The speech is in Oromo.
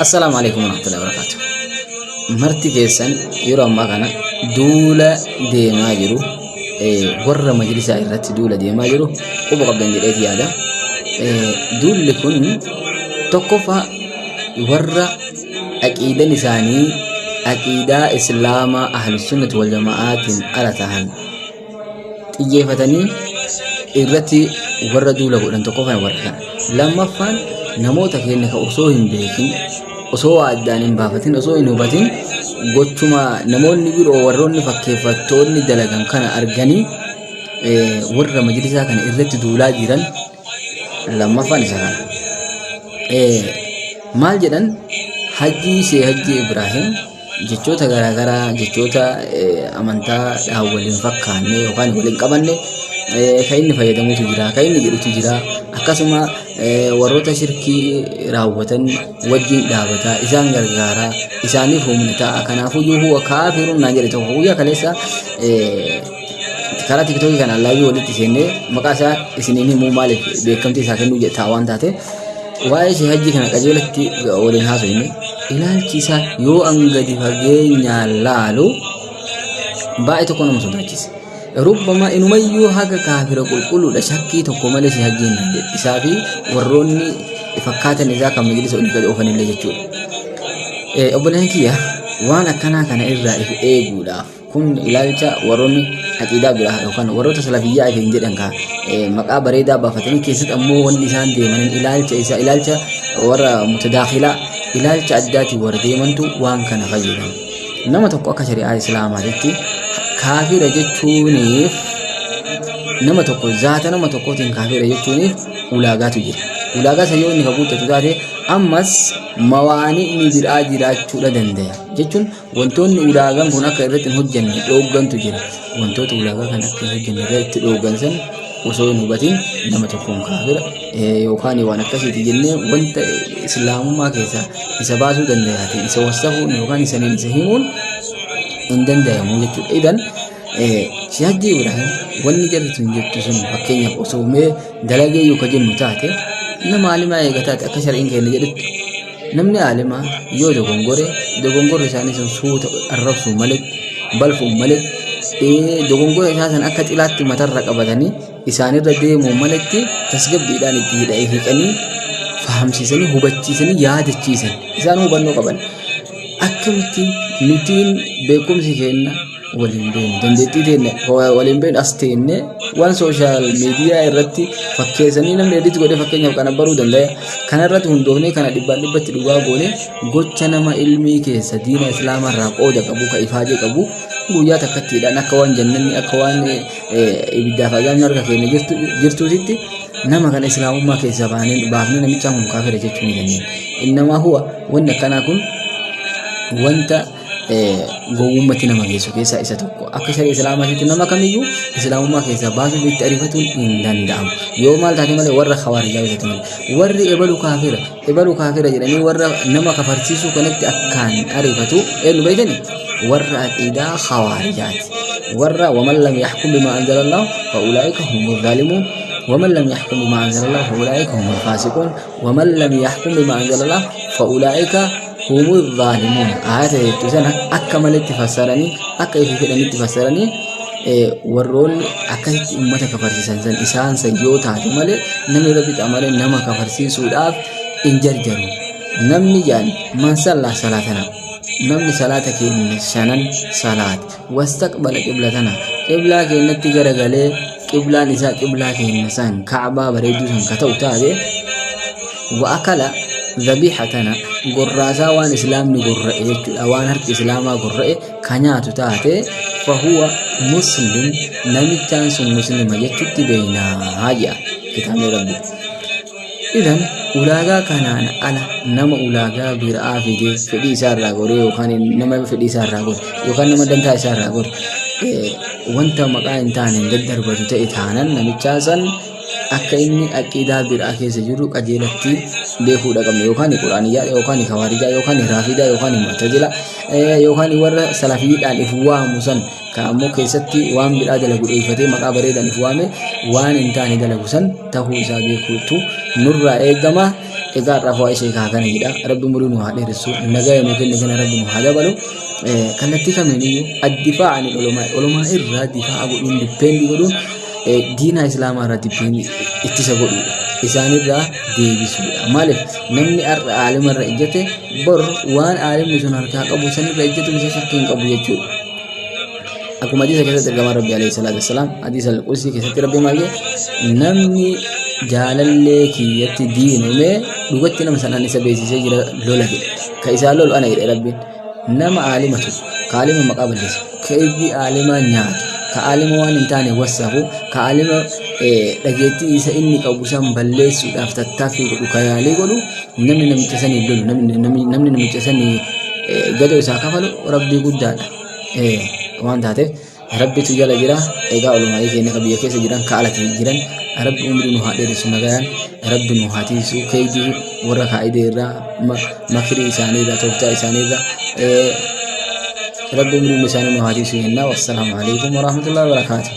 Assalaamu alaikum warahmatullahi wabarakatuh. Marti keessan yeroo ammaa kana duula deemaa jiru warra majlisaa irratti duula deemaa jiru quba qabdan jedheeti yaada. Duulli kun tokkoffaa warra aqiidan isaanii aqiidaa islaamaa ahlusunnati wal jama'aatiin ala tahan xiyyeefatanii irratti warra duula godhan tokkoffaan warra kana. Lammaffaan namoota keenya ka osoo hin beekin osoo waa addaan hin baafatin osoo hin hubatin gochuma namoonni biroo warroonni fakkeeffattoonni dalagan kana arganii warra majlisaa kana irratti duulaa jiran lammaffaan isa kana. Maal jedhan hajjii shee hajjii Ibraahim jechoota garaagaraa jechoota amantaadhaan waliin fakkaanne yookaan waliin qabanne kan inni fayyadamutu jira kan inni jedhutu jira akkasuma warroota shirkii raawwatan wajjin dhaabataa isaan gargaaraa isaaniif humna ta'a kanaafuu huwa kaafiruun naan jedhe tokko guyyaa kaleessa karaa tiktookii kanaan laayivii walitti seennee maqaa isaa isiniin himuu maaliif beekamtii isaa kennuu ta'a waan taate waa'ee ishee hajji kana qajeelatti waliin haasofne ilaalchi isaa yoo an gadi fageenyaan laalu baay'ee tokko nama sodaachisa. Rubbama inumayyuu haga kaafira qulqulluudha shakkii tokko malee si hajjiin naan jedhe isaa fi warroonni fakkaatan isaa kan majlisa olii gadi oofanillee jechuudha. Obboleen kiyya waan akkanaa kana irraa if eeguudhaaf Kun ilaalcha warroonni aqiidaa biraa yookaan warroota salafiyyaa ifiin jedhan ka maqaa bareedaa baafatanii keessatti ammoo wanni isaan deemaniin ilaalcha isaa ilaalcha warra mutadaakhilaa ilaalcha addaatiin warra deemantu waan kana fayyadamu. Nama tokko akka shari'aa islaamaatitti kaafira jechuuniif nama tokko zaata nama tokkootiin kaafira jechuuniif ulaagaatu jira. Ulaagaa san yoo inni ka guuttatu taate ammas mawaani'ni biraa jiraachuudha dandaya jechuun Wantoonni ulaagaan kun akka irratti hin hojjenne dhooggantu jira. Wantoota ulaagaa kan akka hin hojjenne irratti dhooggan san osoo hin hubatin nama tokkoon kaafira yookaan waan akkasiiti jennee wanta islaamummaa keessaa isa baasuu dandayaatiin isa wasafuun yookaan isaniin isa himuun hin dandayamu jechuudha. Idan Shihajji Ibrahim wanni jarri tun jettu sun fakkeenyaaf osoo mee dalagee yoo ka jennu taate nama alimaa eega taate akka shari'iin keenya jedhutti Namni aalimaa yoo dogongore dogongorri isaanii sun suuta arrabsuun maletti balfuun maletti dogongora isaa san akka xilaatti matarra qabatanii isaanirra deemuun maletti tasgabbiidhaan itti hidhanii hiiqanii fahamsiisanii hubachiisanii yaadachiisan isaan hubannoo qaban akkamitti nutiin beekumsi keenya waliin beeknu dandeettii teenne waliin beeknu as teenne waan sooshaal miidiyaa irratti fakkeessanii namni edit godhee fakkeenyaaf kana baruu danda'a. Kana irratti hundoofnee kana dhibbaan dhibbatti dhugaa goone gocha nama ilmii keessa diina islaamaa irraa qooda qabu ka ifaajee qabu guyyaa takkattiidhaan akka waan jannanni akka waan ibiddaaf azaabni harka keenya jirtuutitti nama kana islaamummaa keessaa baanee baafnee namichaan kun kaafira jechuu ni dandeenya. Innamaa huwa wanni akkanaa kun wanta gowwummatti nama geessu keessaa isa tokko. Akka sharii islaamaatitti nama kamiyyuu islaamummaa keessaa baasuuf itti ariifatuun hin danda'amu. Yoo maal taate malee warra khawaarijaa yoo taate malee. Warri ebalu kaafira ebalu kaafira jedhanii warra nama kafarsiisuu kanatti akkaan ariifatu eenyu beektani? Warra aqiidaa khawaarijaati. Warra waman lam yaxkum bimaa anzalallahu fa'ulaa'ika humul zaalimuun. Waman lam yaxkum bimaa anzalallahu fa'ulaa'ika humul faasiquun. Waman lam yaxkum bimaa anzalallahu fa'ulaa'ika humu zaalimuun aayata jettu sana akka maletti fassaranii akka ifi fedhanitti fassaranii warroonni akkasitti ummata kafarsiisan san isaan san yoo taate malee namni rabbi malee nama kafarsiisuudhaaf hin jarjaru. Namni jaan man sallaa salaatana namni salaata keenya shanan salaate wastaqbala qiblatana qiblaa keenyatti garagalee qiblaan isaa qiblaa keenya san ka'baa bareedduu san ka ta'u taate wa akala dhabiihatana gorraasaa waan islaamni gorra'e jechuudha waan harki islaamaa gorra'e ka nyaatu taate fahuwa muslim namichaan sun muslima jechutti beeynaa jedha kitaabni rabbi idan ulaagaa kanaan ala nama ulaagaa biraa fidee fedhii isaa irraa goree yookaan nama fedhii isaa irraa gore yookaan nama dantaa isaa irraa gore wanta maqaa hin taane daddarbatu ta'e taanan namichaa san akka inni aqiidaa biraa keessa jiru qajeelatti beekuudha qabna yookaan quraaniyyaa yookaan kawaarijaa yookaan raafidaa yookaan mu'tazila yookaan warra salafiidhaan if waamu san ka ammoo keessatti waan biraa dalagu dhoyfatee maqaa bareedaan if waame waan hin taane dalagu san tahuu isaa beekuutu nurraa eegama. Egaa har'aaf waa'ee sheekaa kana jedha. Rabbi umurii nu haa dheeressu. Nagaya nu kenne kana Rabbi nu haa dabalu. Kallattii kamiiniyyuu addifaa ani olomaa olomaa irraa difaa godhuun dippeendi godhuun diinaa islaamaa irraa dippeendi ittisa godhuudha. Isaanirraa deebisuudha. Maaliif namni har'a aalima irra ejjete bor waan aalimni sun harkaa qabu sanirra ejjetu isa shakkii hin qabu jechuudha. Akkuma hadiisa keessatti ergamaan Rabbi alayhi salaatu wassalaam hadiisa al-qudsi keessatti Rabbi maal jedhe namni jaalallee kiyyatti diinome dhugatti nama sanaan isa beeksisee jira lola jedhe. Ka isaa lolu ana jedhe Rabbiin. Nama aalima tuqu, ka aalima maqaa balleessu, ka irri aalimaa nyaatu, ka aalima waan hin taane wassafu, ka aalima dhageettii isa inni qabu san balleessuudhaaf tattaaffii godhu, ka yaalii godhu, namni namicha sanii lolu, namni namicha sanii gadoo isaa kafalu Rabbii guddaadha. Waan taateef Rabbitu jala jira. Egaa olumaayii keenya ka biyya keessa jiran ka alatti jiran Rabbi umrii nu haa dheeressu nagayaan Rabbi nu haa tiisu keeydii warra kaa'idee irraa makirii isaanii irraa tooftaa isaanii irraa Rabbi umrii isaanii nu haa tiisu jennaa. Wassalaamu alaikum warahmatullahi wabarakaatuh.